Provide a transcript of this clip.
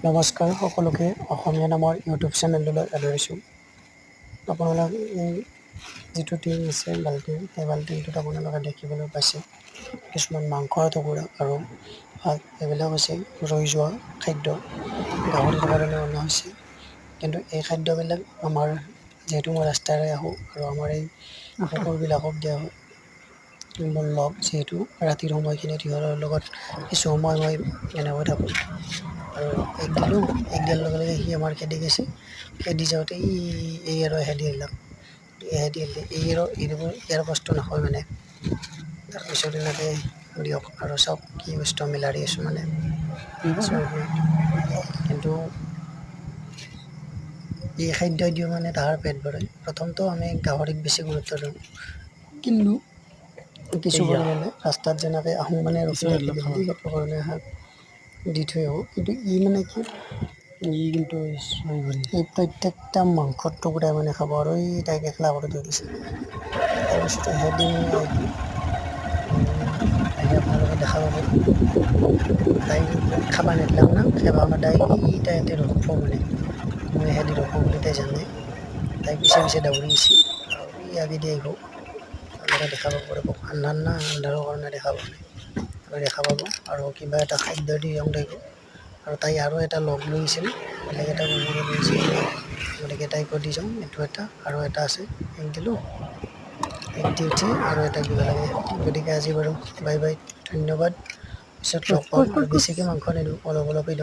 নমস্কাৰ সকলোকে, অসমীয়া নামৰ ইউটিউব চেনেলটোলৈ আদৰিছোঁ। আপোনালোক এই যিটো টিং আছে বাল্টিং, সেই বাল্টিংটোত আপোনালোকে দেখিবলৈ পাইছে কিছুমান মাংসৰ টুকুৰা আৰু শাক। এইবিলাক হৈছে ৰৈ যোৱা খাদ্য, গাহৰিৰ কাৰণে অনা হৈছে। কিন্তু এই খাদ্যবিলাক আমাৰ, যিহেতু মই ৰাস্তাৰে আহোঁ আৰু আমাৰ এই কুকুৰবিলাকক দিয়া হয়। মোৰ লগ যিহেতু, ৰাতিৰ সময়খিনিত সিহঁতৰ লগত কিছু সময় মই এনেকৈ থাকোঁ আৰু এগ দিলোঁ। এগ দিয়াৰ লগে লগে সি আমাৰ খেদি গৈছে। খেদি যাওঁতে ই এই আৰু খেদি আহিলাক, খেদি আহিলে। এই আৰু এইবোৰ ইয়াৰ বস্তু নহয় মানে। তাৰপিছত এনেকৈ দিয়ক আৰু চাওক কি বস্তু আমি লাৰি আছোঁ মানে। কিন্তু এই খাদ্য দিওঁ মানে তাহাৰ পেট ভৰে। প্ৰথমটো আমি গাহৰিক বেছি গুৰুত্ব দিওঁ, কিন্তু কিছু পৰিমাণে ৰাস্তাত যেনেকৈ আহোঁ মানে ৰখি থাকে দেখি, সেইটো কাৰণে শাক দি থৈ আহোঁ। কিন্তু ই মানে কি, ই কিন্তু এই প্ৰত্যেকটা মাংসৰ টুকুৰাই মানে খাব আৰু এই তাইক একলা কৰি থৈ দিছে। তাৰপিছত সেদিন আহি আহি আপোনালোকে দেখা পাব, তাই খাব নিদিলাম না। খাব আমাৰ তাই ই তাই ইয়াতে ৰখিব মানে মই সেদি ৰখোঁ বুলি তাই জানে। তাই পিছে পিছে দৌৰি আহিছে আৰু ই আগেদি আহিব। আপোনালোকে দেখা পাব পাৰিব। আন্ধাৰ না, আন্ধাৰৰ কাৰণে দেখা পোৱা নাই আৰু দেখা পাব। আৰু কিবা এটা খাদ্য দি থাকিব আৰু তাই আৰু এটা লগ লৈ আহিছিল, বেলেগ এটা কুকুৰো লৈ আহিছিল। গতিকে তাইকো দি যাওঁ। এইটো এটা আৰু এটা আছে। এক দিলোঁ, এক দি উঠি আৰু এটা দিব লাগে। গতিকে আজি বাৰু বাই বাই, ধন্যবাদ। পিছত লগ পাম। আৰু বেছিকৈ মাংস নিদিওঁ, অলপ অলপেই দিওঁ।